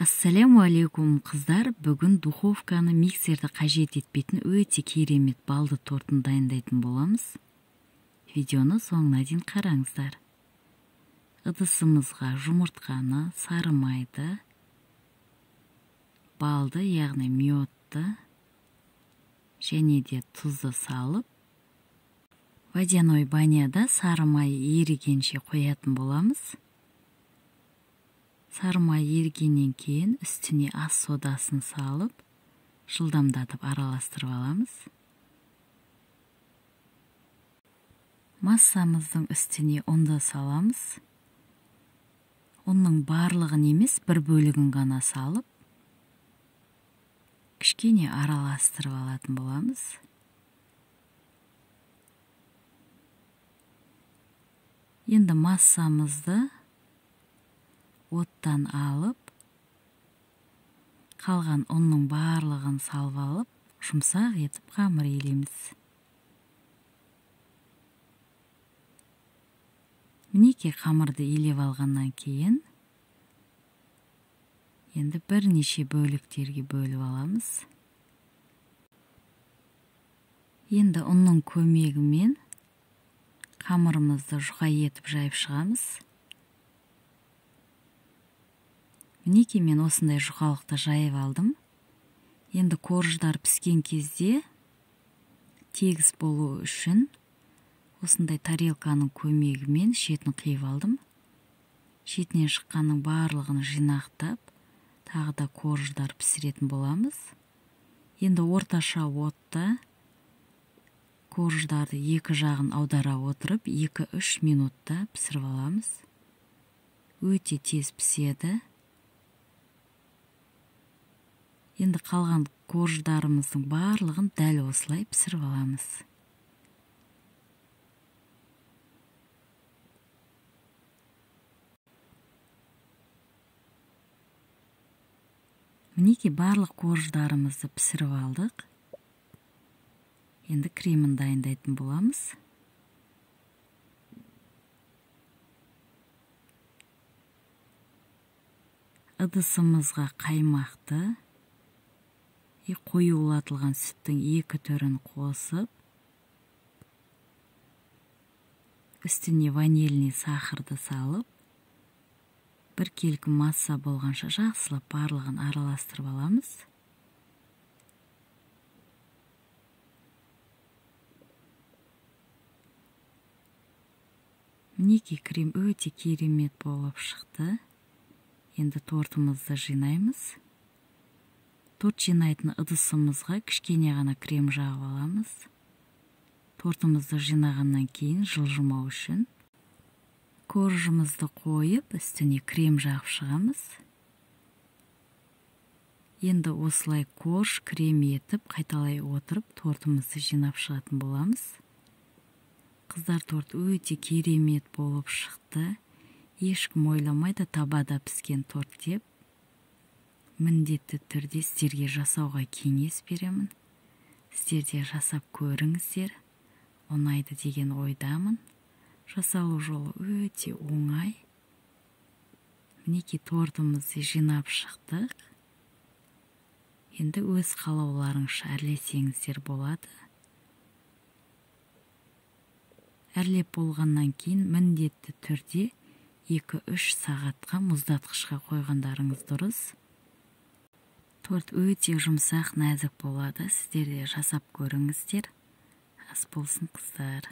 Ассаляму қыздар, бүгін духовканы миксерді қажет етпейтін өте керемет балды тортын дайындайтын боламыз. Видеоны соңына дейін қараңыздар. Ыдысымызға жұмыртқаны, сары майды, балды, яғни мёдті және де тұзды салып, водяной баняда сары май ерігенше қоятын боламыз. Сары май ерігеннен кейін үстіне ас содасын салып, жылдамдатып араластырып аламыз. Массамыздың үстіне ұнды саламыз. Ұнның барлығын емес, бір бөлігін ғана салып, кішкене араластырып алатын боламыз. Енді массамызды оттан алып, қалған ұнның барлығын салып алып, жұмсақ етіп қамыр илейміз. Мінекей, қамырды илеп алғаннан кейін енді бірнеше бөліктерге бөліп аламыз. Енді ұнның көмегімен қамырымызды жұқа етіп жайып шығамыз. Мінекей, мен осындай жұқалықты жайып алдым. Енді корждар піскен кезде тегіс болу үшін осындай тарелканың көмегімен шетін қиып алдым. Шетінен шыққанның барлығын жинақтап, тағы да корждар пісіретін боламыз. Енді орташа отта корждарды екі жағын аудара отырып, 2-3 минутта пісіріп аламыз. Өте тез піседі. Енді қалған корждарымыздың барлығын дәл осылай пісіріп аламыз. Мінекей, барлық корждарымызды пісіріп алдық. Енді кремін дайындайтын боламыз. Ыдысымызға қаймақты қоюлатылған сүттің екі түрін қосып, үстіне ванильный сахарды салып, біркелкі масса болғанша жақсылап барлығын араластырып аламыз. Мінекей, крем өте керемет болып шықты. Енді тортымызды жинаймыз. Торт жинайтын ыдысымызға кішкене ғана крем жағып аламыз. Тортымызды жинағаннан кейін жылжымау үшін коржымызды қойып, үстіне крем жағып шығамыз. Енді осылай корж крем етіп, қайталай отырып, тортымызды жинап шығатын боламыз. Қыздар, торт өте керемет болып шықты. Ешкім ойламайды табада піскен торт деп. Міндетті түрде сіздерге жасауға кеңес беремін. Сіздер де жасап көріңіздер. Ұнайды деген ойдамын. Жасалу жолы өте оңай. Мінекей, тортымызды жинап шықтық. Енді өз қалауларыңызша әрлесеңіздер болады. Әрлеп болғаннан кейін міндетті түрде 2-3 сағатқа мұздатқышқа қойғандарыңыз дұрыс. Торт өте жұмсақ, нәзік болады. Сіздер де жасап көріңіздер. Ас болсын, қыздар.